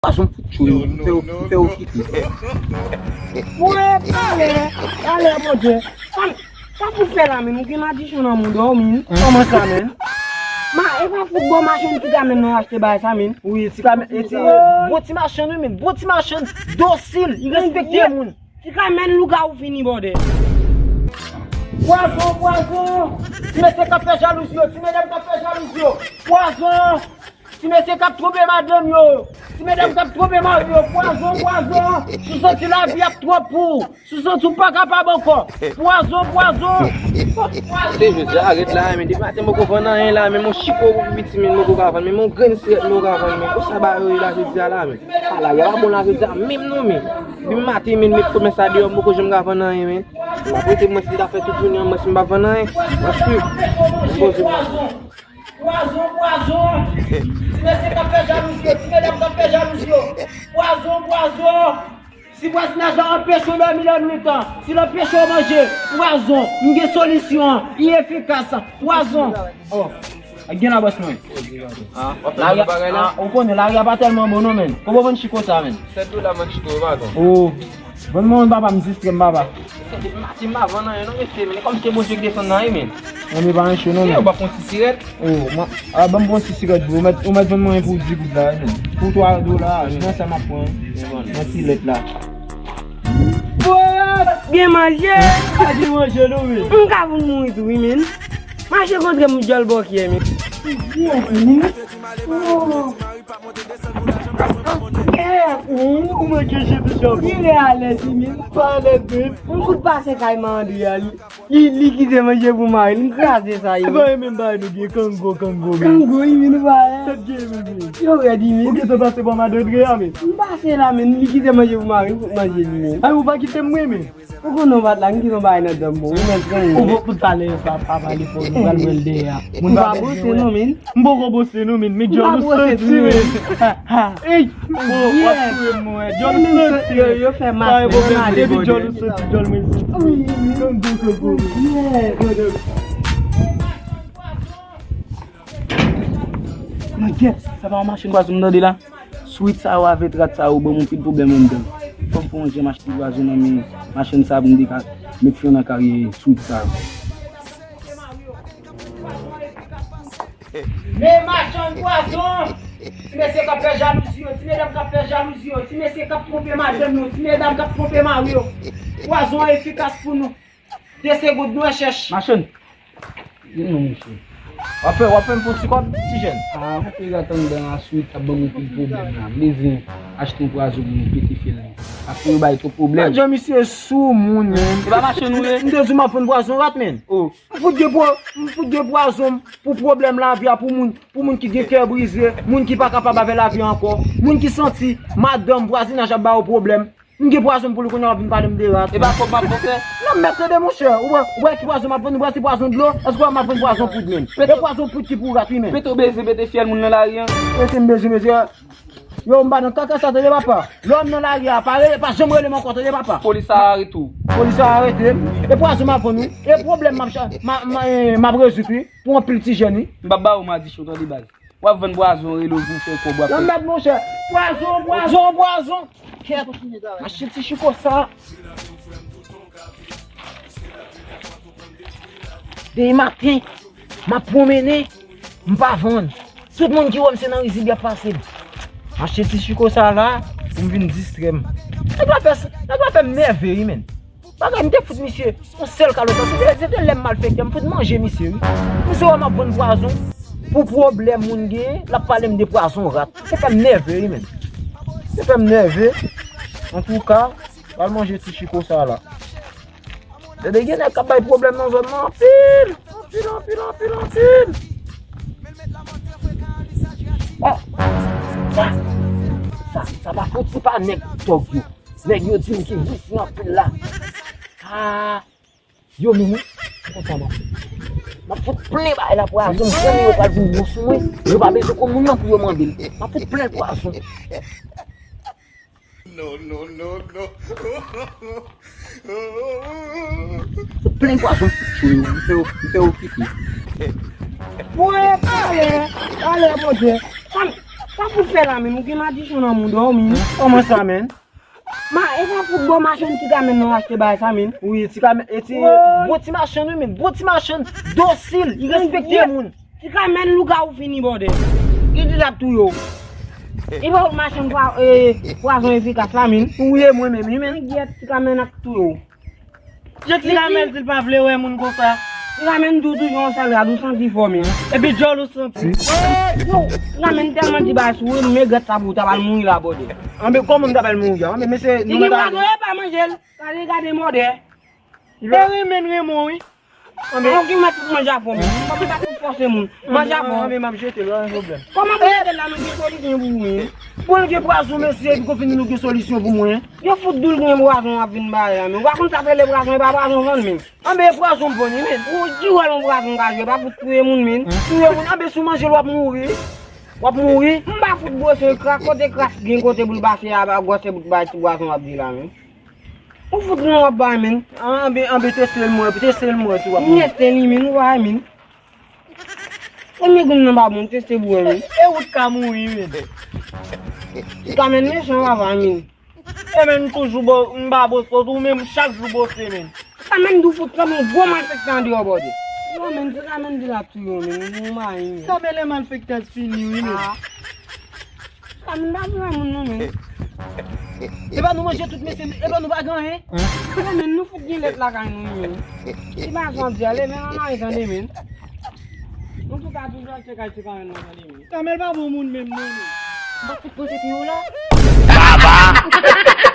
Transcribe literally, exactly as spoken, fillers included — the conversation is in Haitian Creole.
Pwason pou tchoul, m fè w, m fè w kite. Mwen pale, pale, Bondye. Sa, sa pou fè la menm? Ou gen madichon nan mouda w menm? Kòman sa menm? Ma, e pa fout bon machann ti ka menm nan achte bagay sa menm? Wi, ti ka menm, e ti, bon ti machann wi menm, bon ti machann dosil, li respekte moun. Ti ka menm lougawou fini bòdè. Pwason, pwason! Ti mesye k ap fè jalouzi yo, ti medam k ap fè jalouzi yo. Pwason! Ti mesye k ap twonpe madanm yo, ti medam k ap twonpe mari yo, pwazon, pwazon. Si w santi lavi ap twòp pou ou, si w santi w pa kapab ankò, pwazon, pwazon. Kote jodi a, arèt la, men depi maten m poko vann anyen la, menm yon chiko pou piti men m poko ka vann, menm yon grenn sirèt m poko ka vann, men konsa bagay yo ye la jodi a la, men. A la, yo pa bon la jodi a, menm non, men. Depi maten, men, met kòmès sa deyò, m poko janm ka vann anyen, men. M ap rete, mwen, si ta fè tout jounen an, mwen, si m pa vann anyen, m ap swiv. M poze m ap Pwazon, pwazon. Ti mesye k ap fè jalouzi yo, ti medam k ap fè jalouzi yo. Pwazon, pwazon. Si vwazinaj la anpeche w dòmi lannwit an, si l anpeche w manje, pwazon. M gen solisyon an, li efikas. Pwazon. Oh, gen la bòs mwen. Ah, w ap fè lari bagay la? Ah, ou konnen lari a pa tèlman bon non, men. Kòman w vann chiko sa, men? Sèt dola m vann chiko yo, pa bon. Oh. Vann mwen, papa, m distrè m, papa. Depi maten m pa vann anyen non, mesye, men kòm se Bondye k desann nan wi, men. Mwen, men pa yon cho non, men. Ou pa pran ti sirèt? Oh, mwen, a, ban m pran ti sirèt, bro. Ou mèt, ou mèt vann mwen pou dis goud la, men. Pou twa dola, se nan sa m ap pran. Nan ti lèt la. Boy, gen manje. Pa gen manje non, men. M ka vin mouri tou, wi, men. Mache kontre m djòl bòkyè, men. Ou manke jete chanpyon. Li alèz, wi, men. Pa alèz, men. M fout pase kay Mandri a, li, li, li kite manje pou mari l. M kraze sa, wi. Se pa menm bagay nou gen, kango, kango, men. Kango, wi, men nou pa wè. Sa t gen, men, men. Yo rèd, wi, men. Ou gentan pase bò madanm Andrea, men. M pase la, men. Li kite manje pou mari l, fout manje li, men. Ay, ou pa kite m, mwen, men. Ou konn nou bat la, m gen yon bagay nan dan m, bon, ou mèt pran. Ou pou talè, pa, pa pale fò, nou pral pran l dèyè a. Moun pa bwose non, men. M poko bwose non, men, men djòl ou santi, men. Ey, w ap touye m, mwen. Djòl ou santi, men. Yo fè mas, men, depi djòl ou santi, djòl mwen santi. Kango, kango. Nan gèt, sa pa yon machin pwazon m tande la. Swit sa yo avèk rat sa yo ban m anpil pwoblèm anndan. Fò m fè yon jan m achte pwazon nan men machann sa pou m te ka met fen nan karyè swit sa yo. Men machann pwazon! Ti mesye k ap fè jalouzi yo, ti medam k ap fè jalouzi yo, ti mesye k ap twonpe madanm yo, ti medam k ap twonpe mari yo. Pwazon an efikas pou nou. De segonn, nou wè chèch. Machann. Gen non, mesye. W ap fè, w ap fè m fon ti kòb, ti jèn. Ah, m ap peye rat anndan a swit, ap ban m anpil pwoblèm la. M bezwen achte yon pwazon pou m pete fyèl li. Paske yo bay twòp pwoblèm. Gad jan misye sou moun, men. E pa machann ou ye? M te di w m ap vann pwazon rat, men. Oh. M fout gen pwa-, m fout gen pwazon pou pwoblèm lavi a, pou moun, pou moun ki gen kè brize, moun ki pa kapab avè lavi a ankò, moun ki santi madanm vwazinaj ap ba yo pwoblèm. M gen pwazon pou li kounye a w ap vin pale m de rat. E pa kòb m ap fè. Non, m mèt tande, monchè. Ou wè, ou wè ki pwazon m ap vann? Ou wè se pwazon dlo? Èske w wè m ap vann pwazon poud, men? E pwazon poud ki pou rat, wi, men. Pete w bezwen pete fyèl moun nan lari an? Pete m bezwen, mesye. Yo, m pa nan kaka sa, tande, papa. Lè w nan lari a, pa rele, pa janm rele m ankò, tande, papa. Polis sa arete w. Polis sa arete m. E pwazon m ap vann, wi. E pwoblèm m ap cha-, m a, m a, eh, m ap rezoud, wi. Pou anpil ti jèn, wi. M p ap ba w madichon, tande, baz. W ap vann pwazon, rele w pou w fè kòb, w ap fè. Lanmèd, monchè. Pwazon, pwazon, pwazon. Kèt. Mache ti chiko sa. Demen maten, m ap pwonmennen, m pa vann. Tout moun ki wè m se nan rizib y ap pase m. Mache ti chiko sa la, pou m vin distrè m. Nèg la fè, nèg la fè m nève, wi, men. Bagay, m te fout misye yon sèl kalòt. Se te, se te lè m malfektè, m fout manje misye, wi. Misye wè m ap vann pwazon pou pwoblèm moun genyen, l ap pale m de pwazon rat. Se fè m nève, wi, men. Se fè m nève. Antouka, pral manje ti chiko sa la. Tande, gen nèg k ap bay pwoblèm nan zòn nan anpil. Anpil, anpil, anpil, anpil. Oh, sa, sa, sa pa fouti pa nèg tòg yo. Nèg yo di m ki visye anpil la. Ah, yo menm, wi. Konsa m ap fè. M ap fout plen bagay la pwazon. M konnen yo pral vin bon sou mwen. Yo pa bezwen konn moun nan pou yo mande l. M ap fout plen pwazon. Non, non, non, non. Fout plen pwazon pou tchoul yo. M fè yo, m fè yo kite. Mwen pale, pale, Bondye. Sa m, Sa fout fè la, men, ou gen madisyon nan mouda w, men. Kòman sa, men? Ma, e pa fout bon machann ti kamèn nan achte bagay sa, men. Wi, ti kamèn, e ti, bon ti machann, wi, men, bon ti machann, dosil, li respekte moun. Ti kamèn lougawou fini, bòdè. Li di l ap touye w. E pa fout machann pwa-, e, pwazon efikas la, men. Touye mwen menm, wi, men. Gyèt, ti kamèn ap touye w. Jan ti kamèl di l pa vle wè moun konsa. Ti kamèl di w toujou yon sèl rad, ou santi fò, men. Epi djòl ou santi. Yo, ti kamèl tèlman di bagay sou ou, men grèt sa pou ou ta pral mouri la, bòdè. Anben, kòman m ta pral mouri a? Anben, mesye, nou mèt ale. Li gen pwazon, e pa manje l. Gade, gade, mòdè. Li pa renmen, renmen w, wi. Anben. Ou ki mèt fout manje avè w, men. Kòman ta fout fòse moun? Manje avè w. Anben, m ap jete l, pa gen pwoblèm. Kòman pou jete l la, nou gen solisyon pou ou, men? Bon, l gen pwazon, mesye, epi konfini nou gen solisyon pou mwen. Yo fout di w l gen pwazon ap vin bay la, men. Ou pa konn sa k rele pwazon, e pa pwazon vann, men. Anben, e pwazon m vann, wi, men. Ou ki wòl yon pwazon ka jwe, pa fout touye moun, men. Touye moun, anben, si w manje l, w ap mouri. W ap mouri. M pa fout bwose kras, kote kras gen kote pou l pase a, pa gwòsè bout bay ti pwazon w ap di la, men. Ou fout non w ap bay, men. Anben, anben, teste l mwen, teste l mwen si w ap mouri. M teste li, men, ou pa wè, men. Premye grenn nan pa bon, teste pou wè, men. E, e ou t ka mouri, men. Ti kamèl mechan, papa, men. E men m toujou bo, m pa bose, ou menm chak jou bose, men. Ti kamèl di w fout tankou yon gwo malfektè andeyò, bòdè. Yo, men, ti kamèl di l ap touye w, men, ou mayi, men. Kamèl e malfektè fini, wi, men. Ah. Ti kamèl pa vle moun, non, men. E pa nou manje tout, mesye, e pa nou pa gen anyen. Yo, men, nou fout gen lèt lakay nou, wi, men. Ti pa jan di ale, men, nan anyen, tande, men. Antouka, toujou achte kay ti kamèl nan, tande, men. Kamèl pa bon moun menm, non, men. M pa fout pote pye w la. Baba!